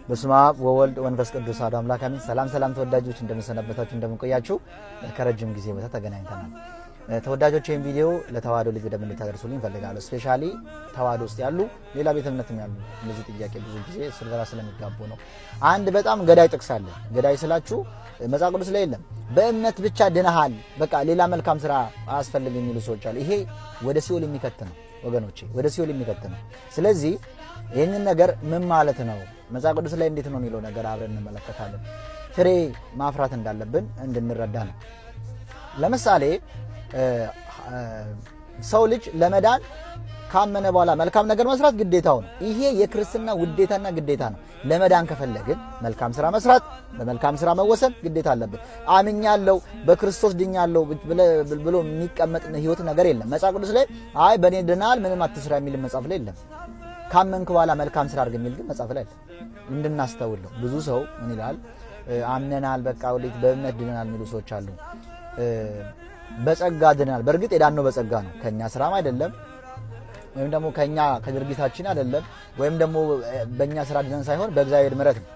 በስመ አብ ወወልድ ወመንፈስ ቅዱስ አሐዱ አምላክ አሜን። ሰላም ሰላም ተወዳጆች፣ እንደምንሰነበታችሁ እንደምንቆያችሁ፣ ከረጅም ጊዜ ቦታ ተገናኝተናል። ተወዳጆች፣ ይህን ቪዲዮ ለተዋህዶ ልጅ በደንብ እንድታደርሱልኝ እፈልጋለሁ። Specially ተዋህዶ ውስጥ ያሉ፣ ሌላ ቤተ እምነትም ያሉ እንደዚህ ጥያቄ ብዙ ጊዜ ስልበራ ስለሚጋቡ ነው። አንድ በጣም ገዳይ ጥቅስ አለ። ገዳይ ስላችሁ መጽሐፍ ቅዱስ ላይ የለም። በእምነት ብቻ ድነሃል፣ በቃ ሌላ መልካም ስራ አያስፈልግም የሚሉ ሰዎች አሉ። ይሄ ወደ ሲኦል የሚከት ነው ወገኖቼ፣ ወደ ሲኦል የሚከት ነው። ስለዚህ ይህንን ነገር ምን ማለት ነው፣ መጽሐፍ ቅዱስ ላይ እንዴት ነው የሚለው ነገር አብረን እንመለከታለን። ፍሬ ማፍራት እንዳለብን እንድንረዳ ነው። ለምሳሌ ሰው ልጅ ለመዳን ካመነ በኋላ መልካም ነገር መስራት ግዴታው ነው። ይሄ የክርስትና ውዴታና ግዴታ ነው። ለመዳን ከፈለግን መልካም ስራ መስራት፣ በመልካም ስራ መወሰን ግዴታ አለብን። አምኛለሁ፣ በክርስቶስ ድኛለሁ ብሎ የሚቀመጥ ህይወት ነገር የለም። መጽሐፍ ቅዱስ ላይ አይ በእኔ ድናል ምንም አትስራ የሚል መጽሐፍ ላይ የለም። ካመንክ በኋላ መልካም ስራ አድርግ የሚል ግን መጽሐፍ ላይ አለ። እንድናስተውል ነው። ብዙ ሰው ምን ይላል? አምነናል፣ በቃ በእምነት ድነናል የሚሉ ሰዎች አሉ። በጸጋ ድነናል። በእርግጥ የዳነው በጸጋ ነው፣ ከኛ ስራም አይደለም፣ ወይም ደግሞ ከኛ ከድርጊታችን አይደለም፣ ወይም ደግሞ በእኛ ስራ ድነን ሳይሆን በእግዚአብሔር ምሕረት ነው።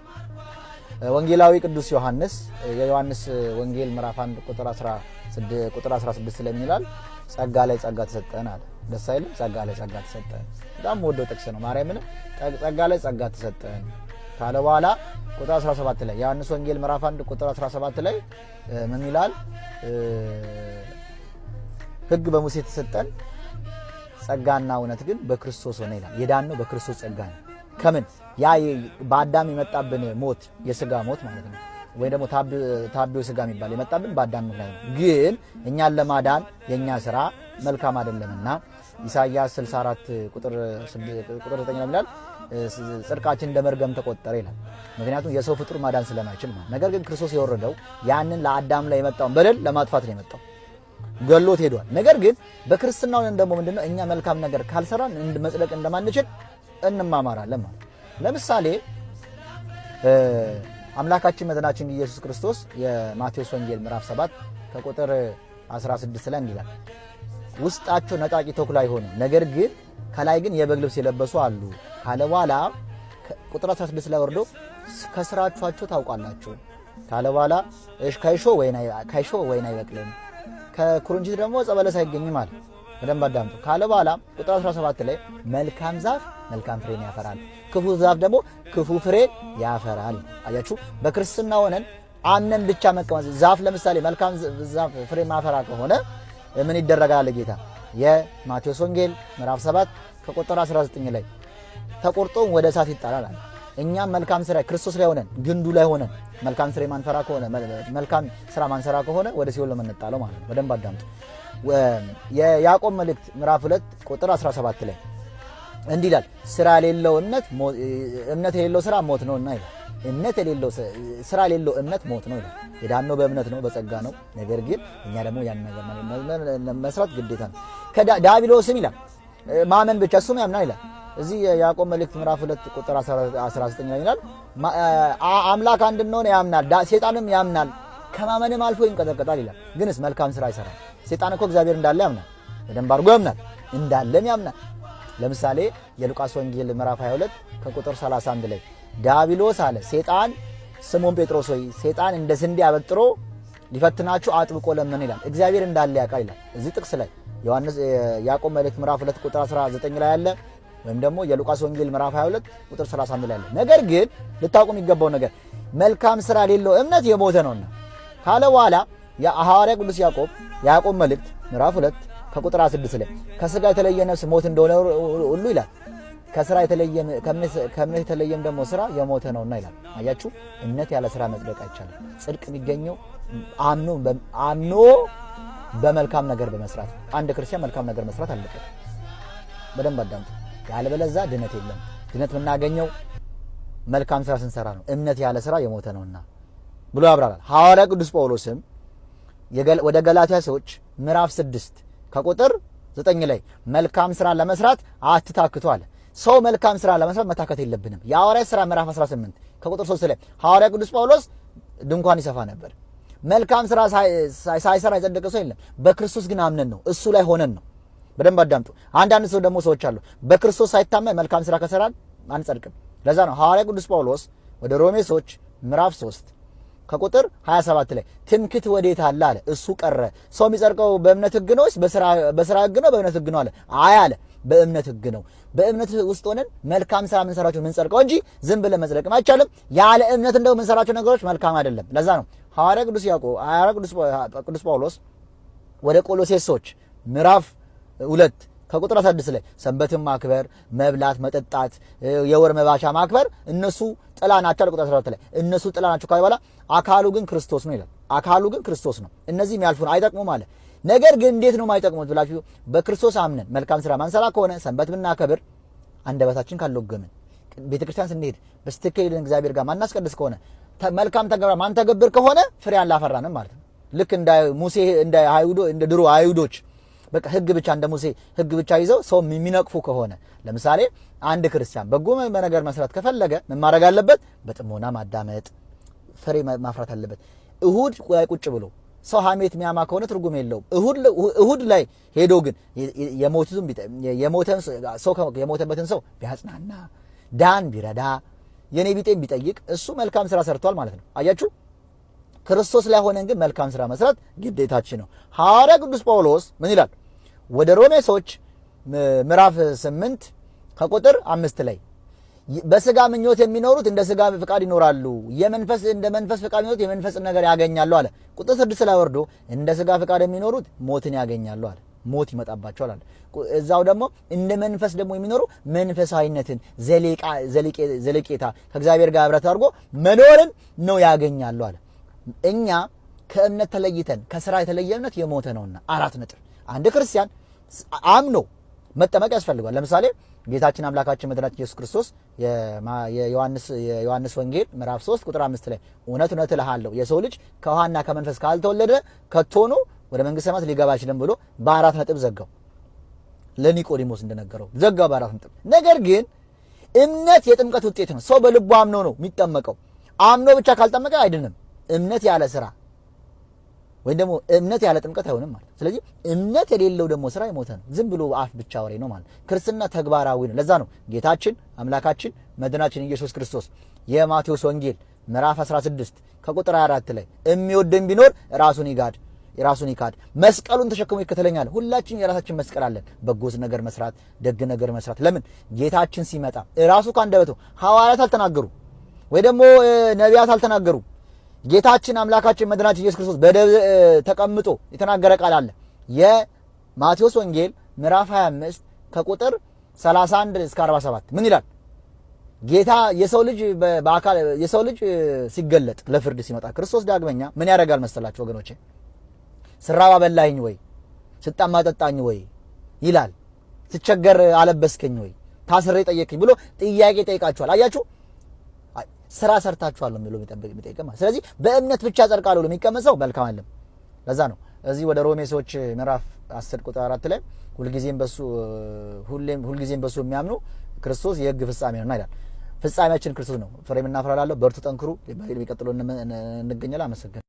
ወንጌላዊ ቅዱስ ዮሐንስ የዮሐንስ ወንጌል ምዕራፍ 1 ቁጥር 16 ላይ ምን ይላል? ጸጋ ላይ ጸጋ ተሰጠን አለ። ደስ አይልም? ጸጋ ላይ ጸጋ ተሰጠን። በጣም ወደው ጥቅስ ነው። ማርያምን ጸጋ ላይ ጸጋ ተሰጠን ካለ በኋላ ቁጥር 17 ላይ፣ ዮሐንስ ወንጌል ምዕራፍ 1 ቁጥር 17 ላይ ምን ይላል? ሕግ በሙሴ ተሰጠን፣ ጸጋና እውነት ግን በክርስቶስ ሆነ ይላል። የዳነው በክርስቶስ ጸጋ ነው። ከምን? ያ በአዳም የመጣብን ሞት፣ የስጋ ሞት ማለት ነው፣ ወይ ደግሞ ታቢዮ ስጋ የሚባል የመጣብን በአዳም ምክንያት ነው። ግን እኛን ለማዳን የእኛ ስራ መልካም አይደለምና ኢሳይያስ 64 ቁጥር 9 ላይ ይላል፣ ጽድቃችን እንደ መርገም ተቆጠረ ይላል። ምክንያቱም የሰው ፍጡር ማዳን ስለማይችል ማለት። ነገር ግን ክርስቶስ የወረደው ያንን ለአዳም ላይ የመጣውን በደል ለማጥፋት ነው የመጣው፣ ገሎት ሄዷል። ነገር ግን በክርስትናው ደግሞ ምንድነው፣ እኛ መልካም ነገር ካልሰራን መጽደቅ እንደማንችል እንማማራለን ማለት። ለምሳሌ አምላካችን መድኃኒታችን ኢየሱስ ክርስቶስ የማቴዎስ ወንጌል ምዕራፍ 7 ከቁጥር 16 ላይ እንዲህ ይላል፣ ውስጣቸው ነጣቂ ተኩላ ይሆኑ ነገር ግን ከላይ ግን የበግ ልብስ የለበሱ አሉ ካለ በኋላ ቁጥር 16 ላይ ወርዶ ከስራቻቸው ታውቃላችሁ ካለ በኋላ ከእሾህ ወይን አይበቅልም፣ ከኩርንችት ደግሞ ዕፀ በለስ አይገኝም አለ። በደንብ አዳምጡ ካለ በኋላ ቁጥር 17 ላይ መልካም ዛፍ መልካም ፍሬን ያፈራል፣ ክፉ ዛፍ ደግሞ ክፉ ፍሬን ያፈራል። አያችሁ፣ በክርስትና ሆነን አምነን ብቻ መቀመጥ፣ ዛፍ ለምሳሌ መልካም ዛፍ ፍሬ ማፈራ ከሆነ ምን ይደረጋል? ጌታ የማቴዎስ ወንጌል ምዕራፍ 7 ከቁጥር 19 ላይ ተቆርጦ ወደ እሳት ይጣላል አለ። እኛም መልካም ስራ ክርስቶስ ላይ ሆነን፣ ግንዱ ላይ ሆነን መልካም ስራ ማንፈራ ከሆነ፣ መልካም ስራ ማንሰራ ከሆነ ወደ ሲኦል ነው የምንጣለው ማለት ነው። በደንብ አዳምጡ። የያዕቆብ መልእክት ምዕራፍ 2 ቁጥር 17 ላይ እንዲህ ይላል፣ ስራ የሌለው እምነት፣ እምነት የሌለው ስራ ሞት ነውና ይላል። እምነት የሌለው ስራ የሌለው እምነት ሞት ነው ይላል። የዳነው በእምነት ነው፣ በጸጋ ነው። ነገር ግን እኛ ደግሞ ያን ነገር መስራት ግዴታ ነው። ከዲያብሎስም ይላል ማመን ብቻ እሱም ያምናል ይላል። እዚህ የያዕቆብ መልእክት ምዕራፍ 2 ቁጥር 19 ላይ ይላል፣ አምላክ አንድ እንደሆነ ያምናል፣ ሴጣንም ያምናል፣ ከማመንም አልፎ ይንቀጠቀጣል ይላል። ግንስ መልካም ስራ ይሰራል። ሴጣን እኮ እግዚአብሔር እንዳለ ያምናል፣ በደንብ አድርጎ ያምናል፣ እንዳለም ያምናል። ለምሳሌ የሉቃስ ወንጌል ምዕራፍ 22 ከቁጥር 31 ላይ ዲያብሎስ አለ ሴጣን፣ ስምዖን ጴጥሮስ ሆይ፣ ሴጣን እንደ ስንዴ አበጥሮ ሊፈትናችሁ አጥብቆ ለመነ ይላል። እግዚአብሔር እንዳለ ያውቃል ይላል። እዚህ ጥቅስ ላይ ዮሐንስ ያዕቆብ መልእክት ምዕራፍ 2 ቁጥር 19 ላይ ያለ ወይም ደግሞ የሉቃስ ወንጌል ምዕራፍ 22 ቁጥር 31 ላይ ያለ። ነገር ግን ልታውቁ የሚገባው ነገር መልካም ስራ የሌለው እምነት የሞተ ነውና ካለ በኋላ የሐዋርያ ቅዱስ ያዕቆብ ያዕቆብ መልእክት ምዕራፍ 2 ከቁጥር 16 ላይ ከስጋ የተለየ ነፍስ ሞት እንደሆነ ሁሉ ይላል፣ ከስራ የተለየ ከእምነት የተለየም ደግሞ ስራ የሞተ ነውና ይላል። አያችሁ፣ እምነት ያለ ስራ መጽደቅ አይቻልም። ጽድቅ የሚገኘው አምኖ አምኖ በመልካም ነገር በመስራት። አንድ ክርስቲያን መልካም ነገር መስራት አለበት። በደንብ አዳምጡ። ያለበለዛ ድነት የለም። ድነት የምናገኘው መልካም ስራ ስንሰራ ነው። እምነት ያለ ስራ የሞተ ነውና ብሎ ያብራራል። ሐዋርያ ቅዱስ ጳውሎስም ወደ ገላትያ ሰዎች ምዕራፍ 6 ከቁጥር 9 ላይ መልካም ስራ ለመስራት አትታክቱ አለ። ሰው መልካም ስራ ለመስራት መታከት የለብንም። የሐዋርያ ስራ ምዕራፍ 18 ከቁጥር 3 ላይ ሐዋርያ ቅዱስ ጳውሎስ ድንኳን ይሰፋ ነበር። መልካም ስራ ሳይሰራ የጸደቀ ሰው የለም። በክርስቶስ ግን አምነን ነው፣ እሱ ላይ ሆነን ነው። በደንብ አዳምጡ። አንዳንድ ሰው ደግሞ ሰዎች አሉ፣ በክርስቶስ ሳይታመን መልካም ስራ ከሰራን አንጸድቅም። ለዛ ነው ሐዋርያ ቅዱስ ጳውሎስ ወደ ሮሜ ሰዎች ምዕራፍ 3 ከቁጥር 27 ላይ ትምክት ወዴት አለ አለ። እሱ ቀረ። ሰው የሚጸድቀው በእምነት ሕግ ነው ወይስ በስራ ሕግ ነው? በእምነት ሕግ ነው አለ። አይ አለ፣ በእምነት ሕግ ነው። በእምነት ውስጥ ሆነን መልካም ስራ የምንሰራቸው የምንጸድቀው እንጂ ዝም ብለን መጽደቅም አይቻልም። ያለ እምነት እንደው የምንሰራቸው ነገሮች መልካም አይደለም። ለዛ ነው ሐዋርያ ቅዱስ ያዕቆብ ሐዋርያ ቅዱስ ጳውሎስ ወደ ቆሎሴስ ሰዎች ምዕራፍ 2 ከቁጥር 16 ላይ ሰንበትን ማክበር፣ መብላት፣ መጠጣት፣ የወር መባቻ ማክበር እነሱ ጥላ ናቸው። ቁጥር 14 ላይ እነሱ ጥላ ናቸው ካለ በኋላ አካሉ ግን ክርስቶስ ነው ይላል። አካሉ ግን ክርስቶስ ነው። እነዚህ የሚያልፉ አይጠቅሙም አለ። ነገር ግን እንዴት ነው የማይጠቅሙት ብላችሁ በክርስቶስ አምነን መልካም ስራ ማንሰራ ከሆነ፣ ሰንበት ብናከብር፣ አንደበታችን ካልለጎምን፣ ቤተክርስቲያን ስንሄድ በስትክክል እግዚአብሔር ጋር ማናስቀድስ ከሆነ፣ መልካም ተግባር ማንተገብር ከሆነ ፍሬ አላፈራንም ማለት ነው። ልክ እንደ ሙሴ፣ እንደ አይሁዶ፣ እንደ ድሮ አይሁዶች በቃ ህግ ብቻ፣ እንደ ሙሴ ህግ ብቻ ይዘው ሰው የሚነቅፉ ከሆነ፣ ለምሳሌ አንድ ክርስቲያን በጎ ነገር መስራት ከፈለገ ምን ማድረግ አለበት? በጥሞና ማዳመጥ፣ ፍሬ ማፍራት አለበት። እሁድ ላይ ቁጭ ብሎ ሰው ሐሜት የሚያማ ከሆነ ትርጉም የለውም። እሁድ ላይ ሄዶ ግን የሞተን ሰው የሞተበትን ሰው ቢያጽናና፣ ዳን ቢረዳ፣ የኔ ቢጤን ቢጠይቅ እሱ መልካም ስራ ሰርቷል ማለት ነው። አያችሁ፣ ክርስቶስ ላይ ሆነን ግን መልካም ስራ መስራት ግዴታችን ነው። ሐዋርያ ቅዱስ ጳውሎስ ምን ይላል? ወደ ሮሜ ሰዎች ምዕራፍ 8 ከቁጥር 5 ላይ በስጋ ምኞት የሚኖሩት እንደ ስጋ ፍቃድ ይኖራሉ፣ የመንፈስ እንደ መንፈስ ፍቃድ የሚኖሩት የመንፈስን ነገር ያገኛሉ አለ። ቁጥር 6 ላይ ወርዶ እንደ ስጋ ፍቃድ የሚኖሩት ሞትን ያገኛሉ አለ። ሞት ይመጣባቸዋል አለ። እዛው ደግሞ እንደ መንፈስ ደግሞ የሚኖሩ መንፈሳዊነትን፣ ዘለቄታ ከእግዚአብሔር ጋር ህብረት አድርጎ መኖርን ነው ያገኛሉ አለ። እኛ ከእምነት ተለይተን ከስራ የተለየ እምነት የሞተ ነውና 4 ነጥብ። አንድ ክርስቲያን አምኖ መጠመቅ ያስፈልገዋል። ለምሳሌ ጌታችን አምላካችን መድኃኒታችን ኢየሱስ ክርስቶስ የዮሐንስ ወንጌል ምዕራፍ 3 ቁጥር 5 ላይ እውነት እውነት እልሃለሁ፣ የሰው ልጅ ከውሃና ከመንፈስ ካልተወለደ ከቶኑ ወደ መንግሥተ ሰማያት ሊገባ አይችልም ብሎ በ4 ነጥብ ዘጋው። ለኒቆዲሞስ እንደነገረው ዘጋው በ4 ነጥብ። ነገር ግን እምነት የጥምቀት ውጤት ነው። ሰው በልቡ አምኖ ነው የሚጠመቀው። አምኖ ብቻ ካልጠመቀ አይድንም። እምነት ያለ ስራ ወይም ደግሞ እምነት ያለ ጥምቀት አይሆንም ማለት። ስለዚህ እምነት የሌለው ደግሞ ስራ የሞተ ነው። ዝም ብሎ አፍ ብቻ ወሬ ነው ማለት። ክርስትና ተግባራዊ ነው። ለዛ ነው ጌታችን አምላካችን መድናችን ኢየሱስ ክርስቶስ የማቴዎስ ወንጌል ምዕራፍ 16 ከቁጥር 24 ላይ የሚወደኝ ቢኖር ራሱን ይጋድ፣ ራሱን ይካድ፣ መስቀሉን ተሸክሞ ይከተለኛል። ሁላችን የራሳችን መስቀል አለን። በጎ ነገር መስራት፣ ደግ ነገር መስራት። ለምን ጌታችን ሲመጣ ራሱ ካንደበቱ፣ ሐዋርያት አልተናገሩ ወይ ደግሞ ነቢያት አልተናገሩ፣ ጌታችን አምላካችን መድኃኒታችን ኢየሱስ ክርስቶስ በደብረ ተቀምጦ የተናገረ ቃል አለ። የማቴዎስ ወንጌል ምዕራፍ 25 ከቁጥር 31 እስከ 47 ምን ይላል? ጌታ የሰው ልጅ በአካል የሰው ልጅ ሲገለጥ፣ ለፍርድ ሲመጣ ክርስቶስ ዳግመኛ ምን ያደርጋል መሰላችሁ ወገኖቼ? ስራብ አበላኸኝ ወይ? ስጠማ አጠጣኸኝ ወይ? ይላል። ስቸገር አለበስከኝ ወይ? ታስሬ ጠየቅከኝ ብሎ ጥያቄ ይጠይቃችኋል። አያችሁ፣ ስራ ሰርታችኋል ነው የሚለው የሚጠይቅ ማለት። ስለዚህ በእምነት ብቻ ጸድቃለሁ ብሎ የሚቀመጥ ሰው መልካም አይደለም። ለዛ ነው እዚህ ወደ ሮሜ ሰዎች ምዕራፍ 10 ቁጥር 4 ላይ ሁሌም ሁልጊዜም በሱ የሚያምኑ ክርስቶስ የሕግ ፍጻሜ ነውና ይላል። ፍጻሜያችን ክርስቶስ ነው። ፍሬም እናፈራላለሁ። በርቱ፣ ጠንክሩ። የሚቀጥለው እንገኛለን። አመሰግናለሁ።